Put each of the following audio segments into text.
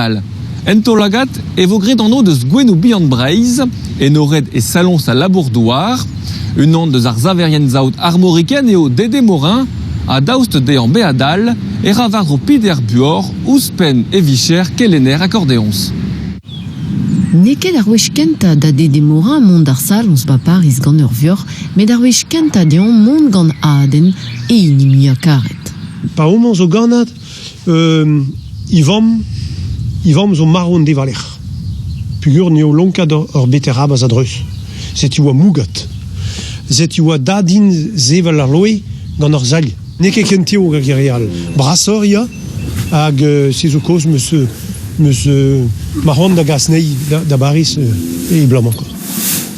All. En taol-lagad e vo graet anv deus Gouenoù bihan Breizh, enoret e saloñs al labour-douar. Unan deus ar saverien-saout armoriken eo Dédé Morin, ha daoust dezhañ bezañ dall e ra war-dro peder buoc'h ouzhpenn e vicher kelenner akordeoñs. N'eo ket ar wech kentañ da Dédé Morin mont d'ar saloñs 'ba Pariz gant ur vuoc'h, met ar wech kentañ dezhañ mont gant Aden, e hini muiañ-karet. Pa homañ zo gannad E vamm, e vamm zo marv an devalec'h peogwir n'eo lonkat ur beterabez a-dreuz. Setu oa mougat. Setu oa da din sevel ar loe gant ur salh. N'eo ket ken tev hag ar re all. Brasoc'h ya, hag se zo kaoz 'meus 'meus ma c'hoant da gas anezhi da Bariz e bloaz-mañ quoi.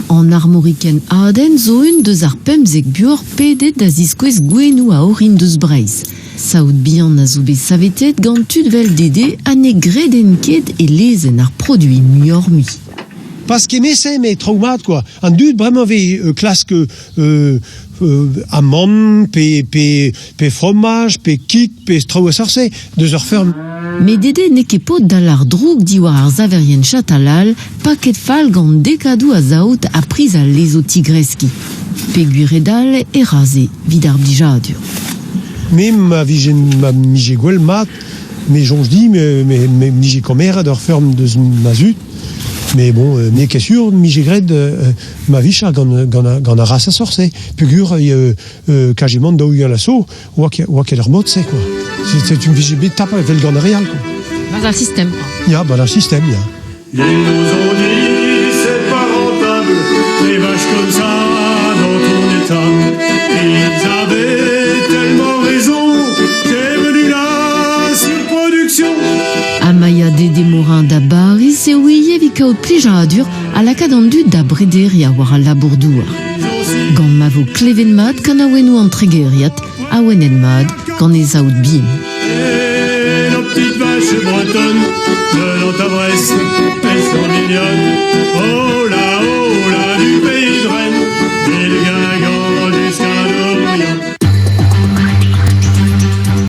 An Armoriken Aden zo un deus ar 15 buoc'h pedet da ziskouez gouennoù a orin deus Breizh. Saout bihan a zo bet saveteet gant tud 'vel Dede ha ne gredent ket e lezenn ar produiñ muioc'h-mui. Pas kement-se, met traoù mat quoi. An dud bremañ 'vez klask amann pe, pe, pe fromaj, pe kig, pe traoù a seurt-se deus ur feurm. Met Dede n'eo ket paotr da lâr droug diwar ar saverien chatal all paket fall gant dekadoù a saout ha priz al lez o tigreskiñ. Peogwir eo dall e ra se 'vit ar blijadur. Me ma vije ma 'mije gwell mat, me soñj din me me 'mije komeret ur feurm deus ma zud. Mais bon, n'eo ket sur 'mije graet ma vicher gant gant gant ar ras a sort-se. Peogwir quasiment 40 a so oa ket oa ket ar mod-se quoi. C'est une vije bet tapet evel gant ar re all quoi. Barzh ar sistem quoi. Ya, barzh ar sistem, ya. Ils nous ont dit c'est pas rentable, les vaches comme ça dans ton état. Ils avaient tellement raison, c'est venu la surproduction. Amaia Dede Morin da Bariz eo ivez evit kaout plijadur ha lakaat an dud da brederiañ war al labour-douar. Gant ma vo klevet mat kanaouennoù an Tregeriad, awenet mat gant e saout bihan. Et nos petites vaches bretonnes, venant à Brest, elles sont mignonnes. Oh.